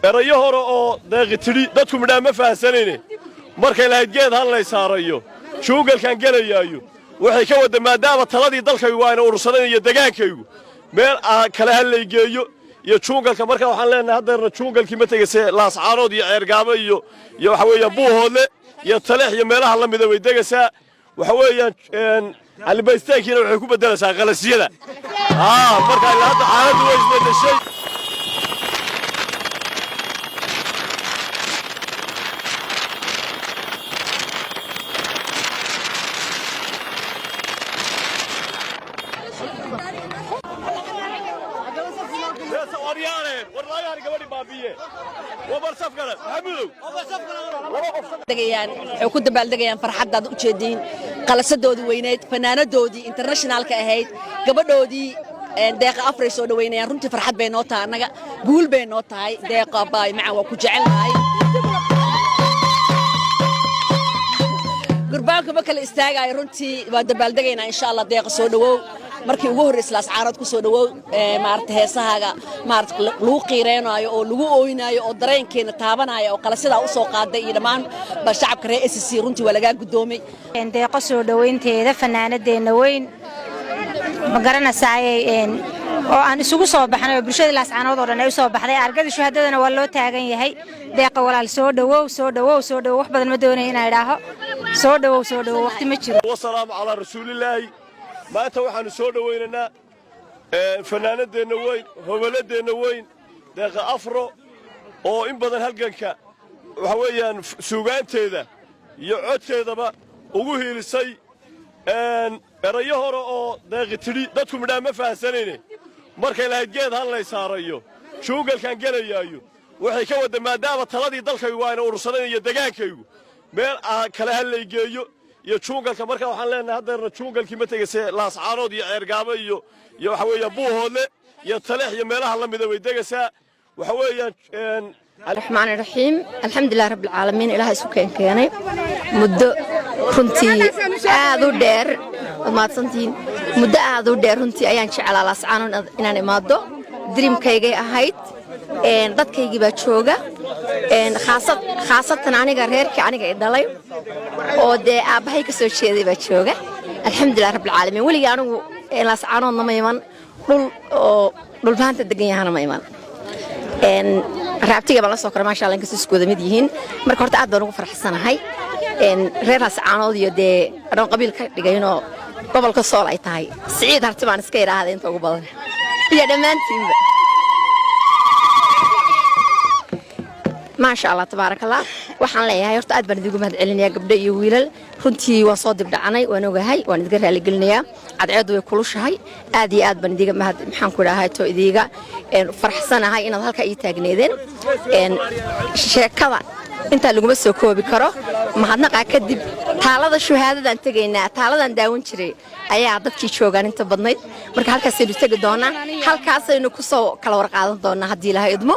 Erayo hore oo Deeqi tidhi dadku midhaa ma fahansanayne, markay lahayd geed hallay saarayo, juugalkaan gelayaayo, waxay ka wadda maadaama taladii dalkaygu ayna urursanayn iyo degaankaygu meel aan kale hallay geeyo iyo juungalka. Markaa waxaan leenahay haddeerna juungalkii ma tegayse, Laascaanood iyo Ceergaabo iyo waxa weeyaan Buuhoodle iyo Taleex iyo meelaha la mida way degaysaa. Waxa weeyaan calibaystaankiina waxay ku beddelaysaa qalasiyada. Markaa ilaa hadda xaaladdu way isbeddeshay. Waxay ku dabaaldegayaan farxaddaad u jeediin, qalasadoodii weyneyd, fanaanadoodii internationalka ahayd, gabadhoodii Deeqa Afray soo dhaweynayaan. Runtii farxad bay noo tahay annaga, guul bay noo tahay. Deeqa baay macaan, waa ku jecelnahay. Gurbaanka ma kala istaagaayo, runtii waa dabaaldegaynaa insha Allah. Deeqa, soo dhawow. Markii ugu horreysay Laascaanood ku soo dhawow. Maarata heesahaaga maarata lagu qiireenaayo oo lagu ooynaayo oo dareenkeena taabanaayo oo qalasidaa u soo qaaday iyo dhammaan ba shacabka reer SSC, runtii waa lagaa guddoomay. Deeqo soo dhoweynteeda, fanaanadeenna weyn, ma garanaysaaye, oo aan isugu soo baxnay oo bulshada Laascaanood oo dhan ay u soo baxday. Argada shuhadadana waa loo taagan yahay. Deeqa walaal, soo dhowow, soo dhowow, soo dhowow. Wax badan ma doonaya inaa idhaaho. Soo dhowow, soo dhowow, waqti ma jiro. Wasalaamu calaa rasuulillaahi. Maanta waxaannu soo dhowaynaynaa fanaanadeenna weyn, hoboladeenna weyn, Deeqa Afro, oo in badan halganka waxa weeyaan suugaanteeda iyo codkeedaba ugu hiilisay. Erayo hore oo Deeqi tidhi dadku midhaa ma fahansanayne, markay lahayd geed hallay saarayo, juugalkaan gelayaayo, waxay ka wadda maadaama taladii dalkaygu ayna urursanayn iyo degaankaygu meel aan kale hallay geeyo iyo juungalka. Markaa waxaan leenahay haddeerna juungalkii ma tegayse, Laascaanood iyo Ceergaabo iyo waxa weeyaan Buuhoodle iyo Taleex iyo meelaha la mida way degaysaa. Waxa weeyaan الرحمن الرحيم، الحمد لله رب العالمين. Ilaah isu keenkeenay muddo runtii aad u dheer. Waad mahadsantihiin. Muddo aad u dheer runtii ayaan jeclaa Laascaanood inaan imaado, dreamkaygay ahayd. Dadkaygii baa jooga, khaasatan aniga reerkii aniga i dhalay oo dee aabbahay ka soo jeeday baa jooga. Alxamdulilah rabbilcaalamiin. Weligii anigu Laascaanoodna ma iman, dhul oo dhulbaanta degan yahana ma iman. Raabtiga baan la soo koray, maasha Allah, inkastoo isku wada mid yihiin. Marka horta aad baan ugu faraxsanahay reer Laascaanood iyo dee adhoon qabiil ka dhigaynoo gobolka Sool ay tahay. Siciid Harti baan iska idhaahda inta ugu badan iyo dhammaantiinba. Maasha Allah, tabaaraka Allah. Waxaan leeyahay horta aad baan idigu mahad celinayaa, gabdho iyo wiilal. Runtii waan soo dibdhacanay, waan ogahay, waan idiga raaligelinayaa. Cadceeddu way kulushahay. Aad iyo aad baan idiga mahad, maxaan ku idhahay, to idiga faraxsanahay inaad halkaa ii taagneedeen. Sheekada intaa laguma soo koobi karo. Mahadnaqaa kadib, taalada shuhaadadaan tegaynaa, taaladan daawan jiray ayaa dadkii joogaan inta badnayd. Marka halkaasaynu tegi doonaa, halkaasaynu kusoo kala warqaadan doonaa haddii Ilaahay idmo.